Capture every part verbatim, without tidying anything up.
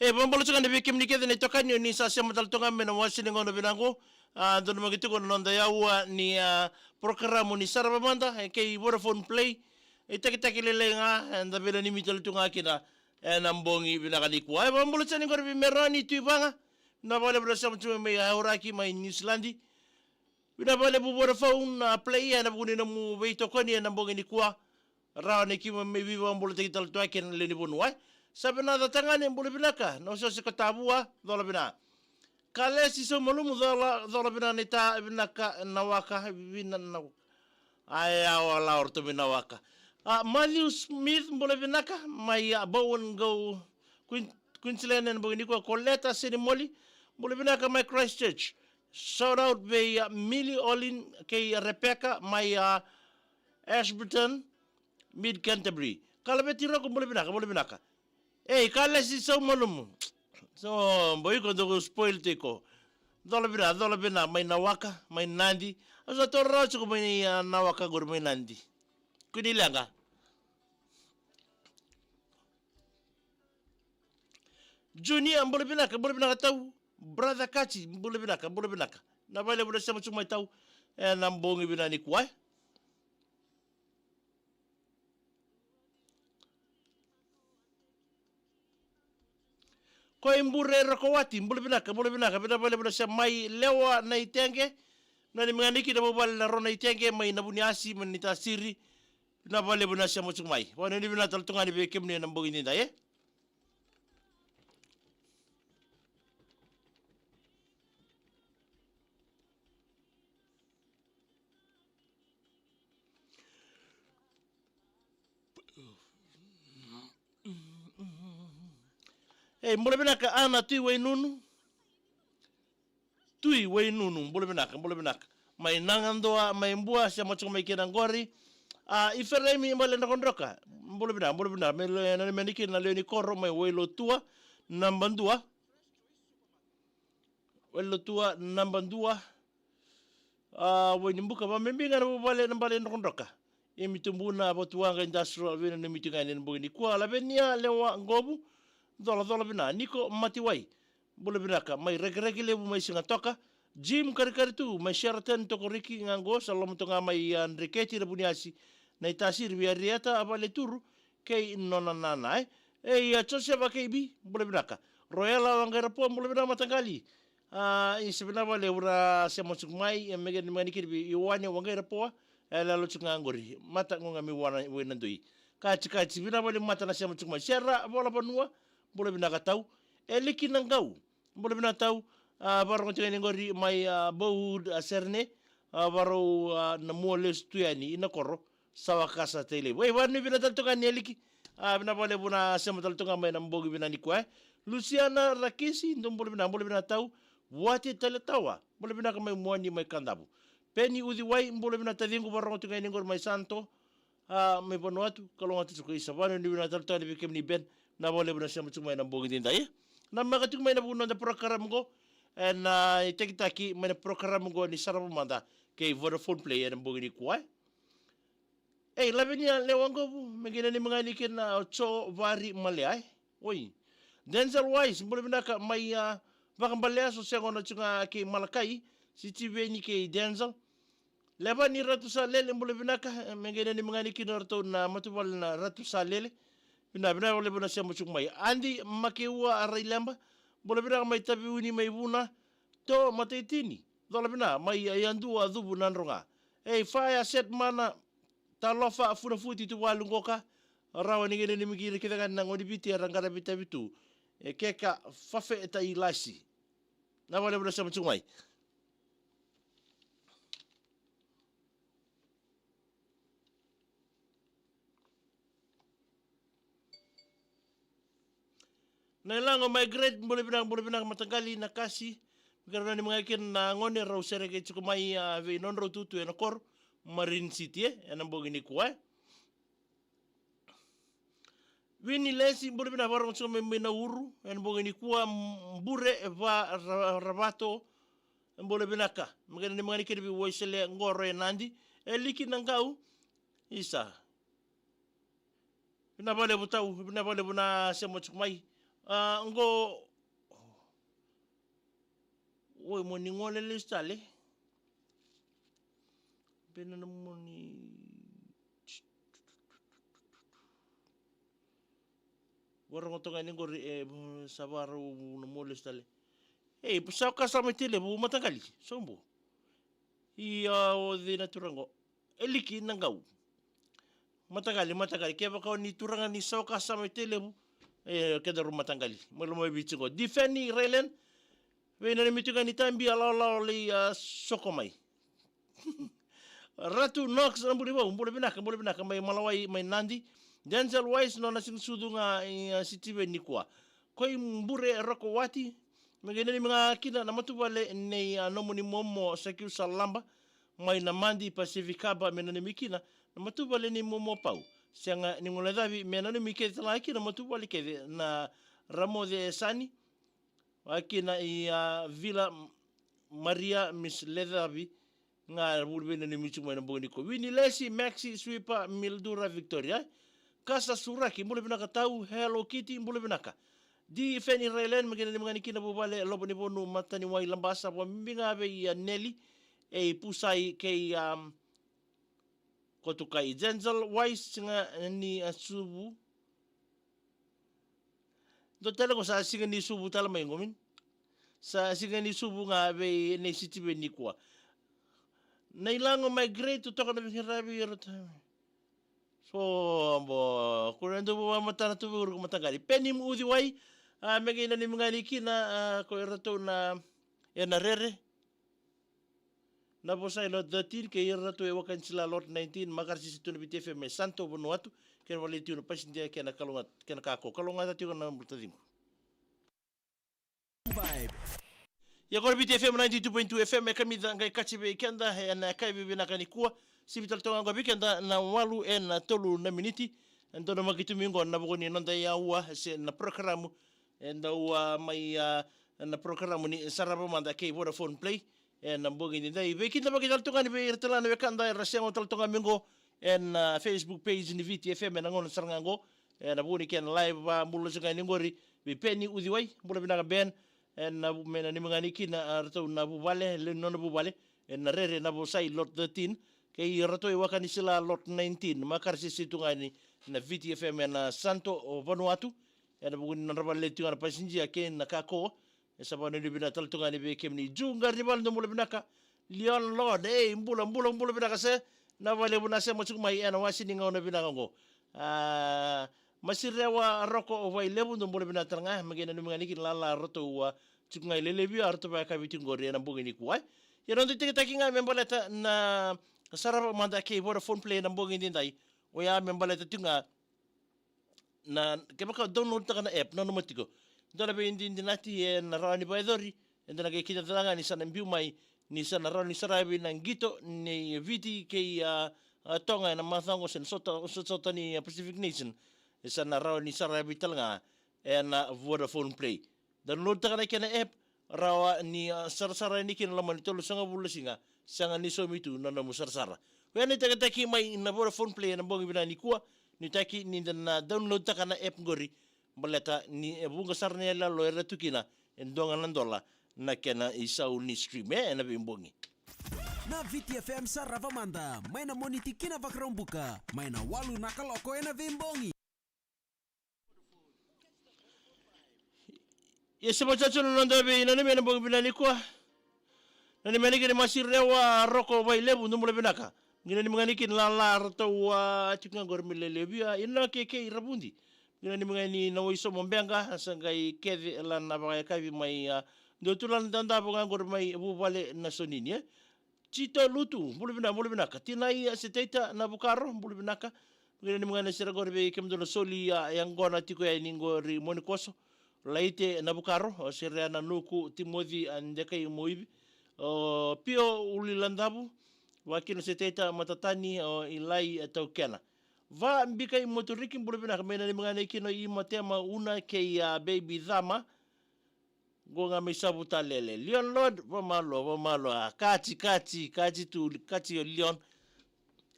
E, vakabula tiko ga vei kemuni kece na itokani, o ni sa sema tale tu ga mai na wase ni gauna vinaka qo. A, donumaki tiko na noda yaua ni, a, porokaramu ni Sarava Mada, e, kei Vodafone Play. E, takitaki lailai ga, e, da veilanumi tale tu ga kina, e, na bogi vinaka nikua. E, vakabula tiko ga qori vei Merani Tuivaga. Vinaka vakalevu na sema tu mai, a, Aoraki mai Niusiladi. Vinaka vakalevu Vodafone, a, Play, ena vuku ni nomu veitokoni ena bogi nikua. Rawa ni keimami veivakabulataki tale tu ga kei na lewe ni vanua, e. Sa vinaka tagane, bula vinaka, na osooso ko Tavua, cola vinaka. Kalesi Saumalumu, cola, cola vinaka, na ita, vinaka, Nawaka, vina, na. Ai, au a la o ratou mai Nawaka. A, Matthew Smith, bula vinaka, mai, a, Bowen Go, Queen-, Queensland, ena bogi nikua, Koleta Senimoli, bula vinaka, mai Christchurch. Shout out vei, a, Millie Olin kei, a, Rebecca mai, a, Ashburton, Mid Canterbury. Kalaveti Roko, bula vinaka, bula vinaka. Ei, Kalesi Saumalumu. So, boi iko dou spoil tiko. Cola vinaka, cola vinaka, mai Nawaka, mai Nadi. Au sa taura rawa tiko mai, a, Nawaka qori mai Nadi. Kua ni leqa. Junior, bula vinaka, bula vinaka tau. Brother Kachi, bula vinaka, bula vinaka. Vinaka vakalevu na sema tiko mai tau. Ena bogi vinaka nikua, e. Ko i Bure Rokowati, bula vinaka, bula vinaka, vinaka vakalevu na sema mai Lewa Naitege. Na ni mega ni kina vuvale na Ro Naitege, mai Navuniasi, mai Naitasiri. Vinaka vakalevu na sema tiko mai. Vakanuinui vinaka tale tu ga ni vei kemuni ena bogi nidai, e. Ei, bula vinaka Ana Tui Wainunu. Tui Wainunu, bula vinaka, bula vinaka. Mai Nagadoa, mai Bua, sema tiko mai kina qori. A, Iferemi Bale Drokadroka, bula vinaka, bula vinaka. Mai le, na, mai kina na lewe ni koro, mai Wailotua, naba dua. Wailotua, naba dua. A, Wainibuka, vakabibi ga na vuvale na Bale Drokadroka. Emi Tubuna, Vatuwaqa Industrial, veinanumi tu ga ena bogi nikua. Lavenia Lewa Qovu, cola, cola vinaka. Niko Matiwai, bula vinaka. Mai Rakiraki Levu, mai Sigatoka. Jim Karikaritu, mai Sheraton, Tokoriki ga qo, sa loma tu ga mai, a, Dreketi, Navuniasi, Naitasiri, vei Arieta, a, Valeturu, kei nona nana, e. Ei, a, Josefa Keivi, bula vinaka. Roela Waqairapoa, bula vinaka mataqali. A, isa vinaka vakalevu na sema tiko mai, e, me kena mani kiri vei Ioane Waqairapoa, e, yaloyalo tiko ga qori. Mata Gogami Wana, Wainadoi. Katikati, vinaka vakalevu mata na sema tiko mai. Sera Volavanua, bula vinaka tau. Eliki Naqau, bula vinaka tau. A, vakarorogo tiko yani qori mai, a, Boud, a, Serene. A, vakarau, a, na mua lesu tu yani i na koro. Sa vakasa tale. Ei, vakanuinui vinaka tale toka ni Eliki. A, vinaka vakalevu na sema tale toka mai na bogi vinaka nikua, e. Luciana Rakisi, dou bula vinaka, bula vinaka tau. Vuati Taletawa, bula vinaka mai Muani mai Kadavu. Peni Uciwai, bula vinaka taciqu, vakarorogo tiko yani qori mai Santo. A, mai Vanuatu, kalougata tiko, isa, vakanuinui vinaka tale toka ni vei kemuni Ben, vinaka vakalevu na sema tiko mai na bogi nidai, e. Namaka tiko mai na vuku ni noda porokaramu qo, Ena itakitaki mai na porokaramu qo ni Sarava Mada kei Vodafone Play ena bogi nikua. E, Lavinia Lewaqovu, me qai nanumi ga ni kina o Jo Vari Maleai. Oi. Denzel Wise, bula vinaka mai, a, Vakabalea, so sega na tu ga kei Malakai, Sitiveni kei Denzel. Levani Ratu Salele, bula vinaka, e, me qai nanumi ga ni kina o ratou na matavuvale na Ratu Salele. Vinaka, vinaka vakalevu na sema tiko mai. Adi Makeua Raileba, bula vinaka mai Taveuni mai Vuna. To Mataitini, cola vinaka mai Yadua Cuvu Nadroga. E, Fire Set Mana, Talofa Funafuti Tuvalu Qoka, rawa ni qai nanumi kina kece ga na gone ni Viti era qaravi tavi tu. E, Keka Fafe Tailasi. Vinaka vakalevu na sema tiko mai. Na ilago mai Great, bula vinaka, bula vinaka mataqali na kasi. Me qai nanumi ga kina na gone rau sereki tiko mai, a, vei nodrau tutu ena koro, Marine City, e, ena bogi nikua, e. Vini Lesi, bula vinaka, vakarogo tiko mai, mai Nauru ena bogi nikua, m-, Bure, e, va, ra, Ravato, e, bula vinaka. Me qai nanumi ga ni kina vei Waisele Qoro e Nadi. E, Liki Naqau, isa. Vinaka vakalevu tau, vinaka vakalevu na sema tiko mai. A, qo. Oi, mo ni gole lesu tale. Bena na mo ni. Vakarogo toka yani qori, e, sa vakarau na mo lesu tale. E, sa kasama i Tailevu mataqali, sobu. Ia, o cei na turaga qo? E, Liki Naqau. Mataqali, mataqali. Kevaka o ni turaga ni sa kasama i Tailevu, e, kedaru mataqali mai Lomaiviti qo. Defeni Railen, vei na ni miti ga ni tabi a lawalawa lai, a, soko mai. Ratu Knox na buli vau, bula vinaka, bula vinaka mai Malawai, mai Nadi. Denzel Wise, nona siga sucu ga i, a, Sitiveni nikua. Koi Bure Rokowati, me qai nanumi ga kina na matavuvale nei, a, nomuni momo Sakiu Salaba, mai Namadi, Pacific Harbour, me nanumi kina na matavuvale nei momo Pau. Sega ni guilecavi, me nanumi kece tale ga kina na matavuvale kece na Ramoce Sani, vaka kina i, a, Vila Maria, Miss Lecavi, ga vuli vei na ni miti mai na bogi nikua. Wini Lesi, Maxi, Swipa, Mildura, Victoria. Kasa Suraki, bula vinaka tau, Hello Kitty, bula vinaka. Defeni Railen, me qai nanumi ga ni kina vuvale, Lovo ni Vonu, Mataniwai, Labasa, vakabibi ga vei, a, Neli, e, Pusai, kei, a, Kotukai. Denzel Wise, siga ni, a, suvu. Dua tale qo sa siga ni suvu tale mai qo, min. Sa siga ni suvu ga vei nei Sitiveni nikua. Na ilago mai Great, totoka na veiqaravi, ira ta. Sobo, ko na dua vakamatana tu vei ira ko mataqali. Peni Uciwai, a, me qai nanumi ga ni kina, a, ko iratou na, e, na Rere. Navosai Lot thirteen, kei iratou e Wakanisila Lot nineteen, Makarasisi tu na Viti F M e Santo Vanuatu, kei na vale tiko na pasidia kei na kalougata, kei na kako. Kalougata tiko na taciqu. Vibe. Ia ko na Viti F M ninety-two point two F M e kamica qai kaci vei keda ena yakavi vinaka nikua, sivi tale toka qo vei keda na walu ena tolu na miniti. E dodonu maki tu mai qo na vuku ni noda yaua se na porokaramu e dau, a, mai, a, na porokaramu ni Sarava Mada kei Vodafone Play ena bogi nidai. Vei keda vaki tale tu ga ni vei ira tale ga na wekada era sega tale tu ga mai qo ena, a, Facebook page ni Viti F M ena gauna sara ga qo. Ena vuku ni kena live, a, bula sara ga ni qori vei Peni Uciwai, bula vinaka Ben. Ena vu-, me nanumi ga ni kina, a, ratou na vuvale, lewe ni nona vuvale ena Rere, Navosai Lot thirteen, kei iratou e Wakanisila Lot nineteen, Makarasisi tu ga ni na Viti F M ena Santo, o, Vanuatu. Ena vuku ni nodra vale tu ga na pasidia kei na kako. E sa vakanuinui vinaka tale tu ga ni vei kemuni. Ju Qarinivalu, dou bula vinaka. Leon Lord, ei, bula, bula, bula vinaka se. Na vale vu na sema tiko mai ena wase ni gauna vinaka qo. A, Masirewa Roko Vailevu, dou bula vinaka tale ga, me qai nanumi ga ni kina lala ratou a tiko ga i Lelevi, a ratou vakayakavi tiko qori ena bogi nikua. Ia na noda itakitaki ga me baleta na Sarava Mada kei Vodafone Play ena bogi nidai. Oya me baleta tiko ga na, kevaka download taka na app, nanuma tiko. Dua na veidinadinati ena rawa ni vakayacori, eda na qai kida tale ga ni sa na biu mai, ni sa na rawa ni saravi na qito nei Viti kei, a, a, Toga ena macawa qo se na sota, sotasota ni, a, Pacific Nation. E sa na rawa ni saravi tale ga ena Vodafone Play. Download taka na kena app, rawa ni, a, sarasara yani kina loma ni tolusagavulu na siga, sega ni saumi tu na nomu sarasara. Oya na itakitaki mai na Vodafone Play ena bogi vinaka nikua, nuitaki ni da na download taka na app qori, baleta ni e vuqa sara na iyaloyalo era tu kina, e dua ga na dola na kena isau ni stream, e, ena veibogi. Na Viti F M sarava mada, mai na Moniti ki na Vakaraubuka, mai na walu na kaloko ena veibogi. Ia se vakacaca na noda veinanumi ena bogi vinaka nikua. Nanumi yani kina Masirewa Roko Vailevu, dou bula vinaka. Qai nanumi ga yani kina Lala Ratou, a, tiko ga qori mai Lelevu, a, Inoke kei Ravudi. Qai nanumi ga yani na Waisomo Beqa, sa qai kece la na vakayakavi mai, a, dou tu la na dadavo ga qori mai vuvale na Sonini, e. Tito Lutu, bula vinaka, bula vinaka. Tinai, a, Seteita Navukaro, bula vinaka. Qai nanumi ga na sere qori vei kemudou na soli, a, yaqona tiko yani qori Monikoso. Laite Navukaro, o Serea Nanuku, Timoci, a, Dekai Moivi. O Pio Uliladavu, vakakina Seteita Matatani, o Ilai, a, Taukena. Va Bikai Moturiki, bula vinaka, mai nanumi ga yani kina o Imatema Una kei, a, Baby Cama. Qo ga mai Savutalele. Leon Lord, vamalua, vamalua. Kati, kati, kati tu, kati o Leon.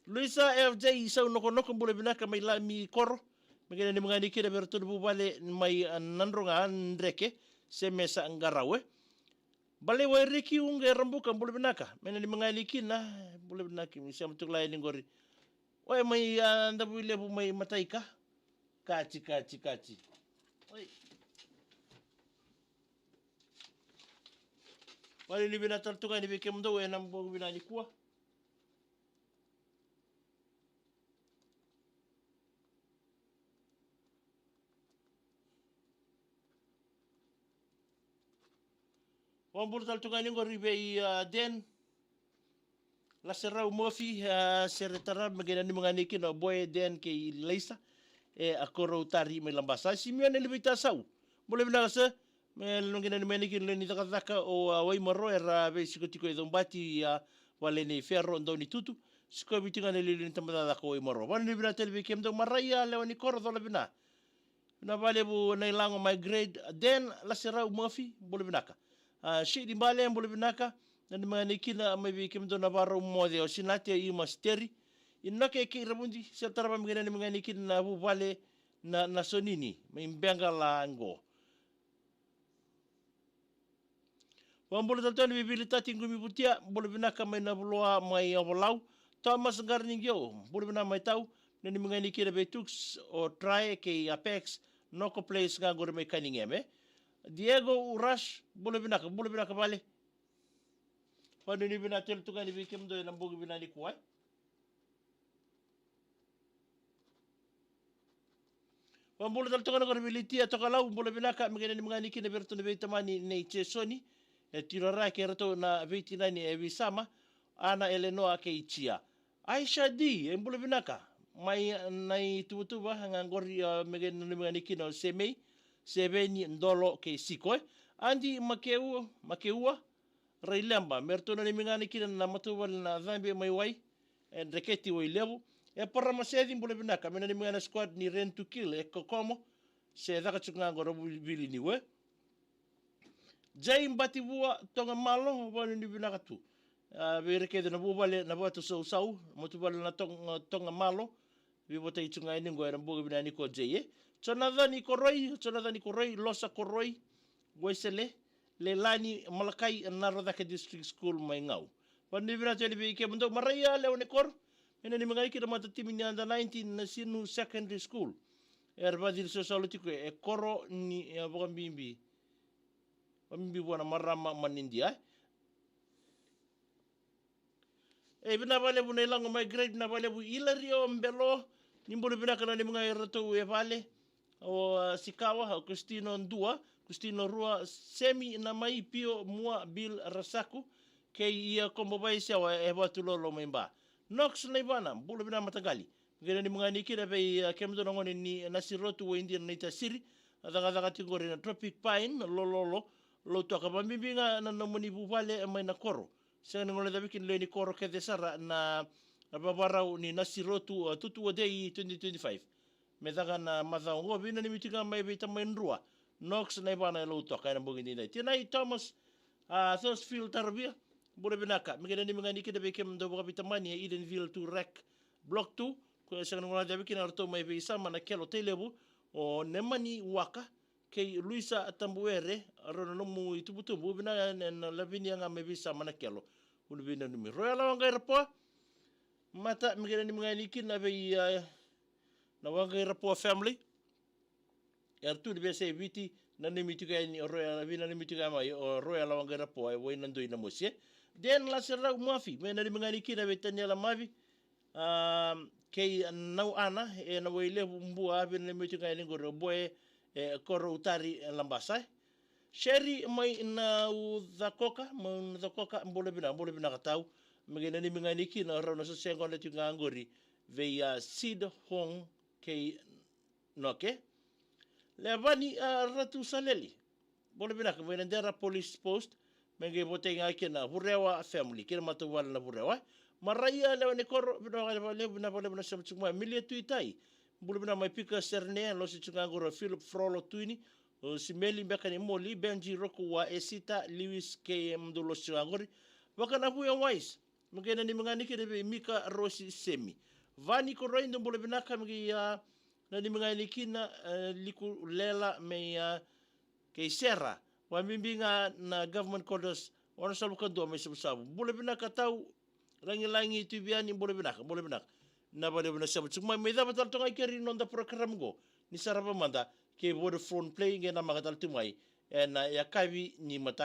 Luisa F J Saunokonoko, bula vinaka mai Lami Koro. Me qai nanumi ga yani kina vei iratou na vuvale mai, a, Nadroga, Dreke, Semesa Qarawe. Bale Wairiki Uqe Rabuka, bula vinaka. Me nanumi ga yani kina, bula vinaka, me sema tu ga yani qori. Oya mai, a, Davuilevu mai Mataika. Kati, kati, kati. Oi. Vanuinui vinaka tale tu ga yani vei kemudou ena bogi vinaka nikua. Vakabula tale tu ga yani qori vei, a, Den Laserau Mofi, a, sere tara, me qai nanumi ga yani kina o Boy, Den kei Laisa, e, a, Koroutari mai Labasa. Simione Liveitasau, bula vinaka sir. Me qai nanumi ga yani kina lewe ni cakacaka o, a, Waimaro, era veisiko tiko e Cobati, a, vale nei Fero Daunitutu. Sikovi tiko ga na iliuliu ni tabacakacaka o Waimaro. Vanuinui vinaka tale vei kemudou, Maraia Lewa ni Koro, cola vinaka. Vinaka vakalevu Nailago, my grade, Den Laserau Murphy, bula vinaka. A, Sidi Bale, bula vinaka. Nanumi ga yani kina mai vei kemudou na Varau Moce, o Sinate, o Ima Steri. Inoke kei Ravudi, sere tara, me qai nanumi ga yani kina na vuvale na, na Sonini, mai Beqa la qo. Vakabula tale tu yani vei Vili Tati Qumi Vutia, bula vinaka mai Navuloa mai Ovalau. Thomas Qaraniqio, bula vinaka mai Tau, nanumi ga yani kina vei Tux, o Trae kei Apex, Noko Place ga qori mai Kanigeme. Diego Urash, bula vinaka, bula vinaka vale. Vanuinui vinaka tale tu ga yani vei kemudou ena bogi vinaka nikua. Vakabula tale tu ga yani qori vei Litia Tokalau, bula vinaka, me qai nanumi ga yani kina vei iratou na veitamani nei Jesoni, e Tirara, kei iratou na veitinani e Visama, Ana, Elenoa kei Jia. Aisha D, e bula vinaka, mai Naituvatuva ga qori, a, me qai nanumi ga yani kina o Semei, Seveni, Dolo kei Siko, e. Adi Makeu, Makeua, Raileba, me ratou nanumi ga yani kina na matavuvale na Cabe mai Wai, e Dreketi Wailevu. E Parama Seci, bula vinaka, me nanumi ga na squad ni Ren to Kill e Kokomo, se caka tiko ga qo Ravuvili Niue. Jai Bativua Togamalo, vanuinui vinaka tu. A, vei ira kece na vuvale na Vatusausau, matavuvale na Tog-, Togamalo, veivotai tiko ga yani qo ena bogi vinaka nikua Jai, e. Jonathan Koroi, Jonathan Koroi, Losa Koroi, Waisele, Leilani Malakai, Narocake District School mai Gau. Vanuinui vinaka tu yani vei kemudou, Maraia Lewa ni Koro, me nanumi ga yani kina matatimi ni under nineteen na Sinu Secondary School. Era vakacili sausau tiko e koro ni, e, vakabibi. Vakabibi vua na marama manidia, e. E, vinaka vakalevu Nailago, my grade, vinaka vakalevu Ilario Belo, ni bula vinaka, nanumi ga iratou e vale. O, a, Sikawa, o Kristino Dua, Kristino Rua, Semi Namai, Pio Mua, Bill Rasaku, kei Ia Kobo Vaisewa e Vatulolo mai Ba. Knox Naivana, bula vinaka mataqali. Qai nanumi ga yani kina vei, a, kemudou na gone ni Nasirotu Waidia na Naitasiri, a cakacaka tiko qori na Tropic Pine, Lololo, Lautoka, vakabibi ga na nomuni vuvale mai na koro. Sega ni guilecavi kina lewe ni koro kece sara na vavarau ni Nasirotu, a, Tutu Wadei twenty twenty-five. Me caka na macawa oqo, veinanumi tiko ga mai vei tamai Drua, Knox Naivana e Lautoka ena bogi edaidai. Tinai Thomas A Thosfield Taravia, bula vinaka. Me qai nanumi ga ni kina vei kemudou vakaveitamani e Edenville two Rec Block two, ko e sega ni gona cavi kina ratou mai vei Sama na Kelo Tailevu, o Nemani Waka, kei Luisa Tabuere, rau na nomu itubutubu, vinaka na lavini ga mai vei Sama na Kelo. Unu vei nanumi. Royal Waqairapoa, mata, me qai nanumi ga ni kina vei, a, na Waqairapoa family. Era tu ni veiyasai Viti, nanumi tiko yani o Royal, vei nanumi tiko yani mai o Royal Waqairapoa, e Wainadoi na mosi, e. Dan Lasirau Mafi, me nanumi ga ni kina vei Taniela Mavi, a, kei Nau Ana, e na Wailevu Bua, vei nanumi tiko yani qori o Boe, e Koro Utari, e Labasa, e. Sherry mai Naucakoka, mai Naucakoka, bula vinaka, bula vinaka tau. Me qai nanumi ga ni kina rau na sosegona tiko ga qori vei a Sid Hong kei Noke. Levani a Ratu Saleli. Bula vinaka mai Nadera Police Post. Me qai votai ga kina Vurewa family, kina matavuvale na Vurewa. Maraia Lewe ni Koro, vinaka vakalevu, vinaka vakalevu na sema tiko mai. Milia Tuitai. Bula vinaka mai Pika Serene, losi tiko ga qori o Philip Frolo Tuini, o Simeli beka ni Moli, Benji Rokua, Esita, Lewis, kei mudou losi tiko ga qori. Vakanavuya Wise, me qai nanumi ga ni kina vei Mika Rosi Semi. Vani Koroi, dou bula vinaka, me qai, a, nanumi ga ni kina, e, Liku Lela, me, a, kei Sera. Vakabibi ga na government quarters, Onosavukadua mai Savusavu. Bula vinaka tau, Lagilagi Tuiviani, bula vinaka, bula vinaka. Na vakalevu na sema tiko mai, me cava tale toka ga i keri noda program qo. Ni sarava mada, kei Vodafone Play, qai namaka tale tu mai. E na yakavi ni mataka.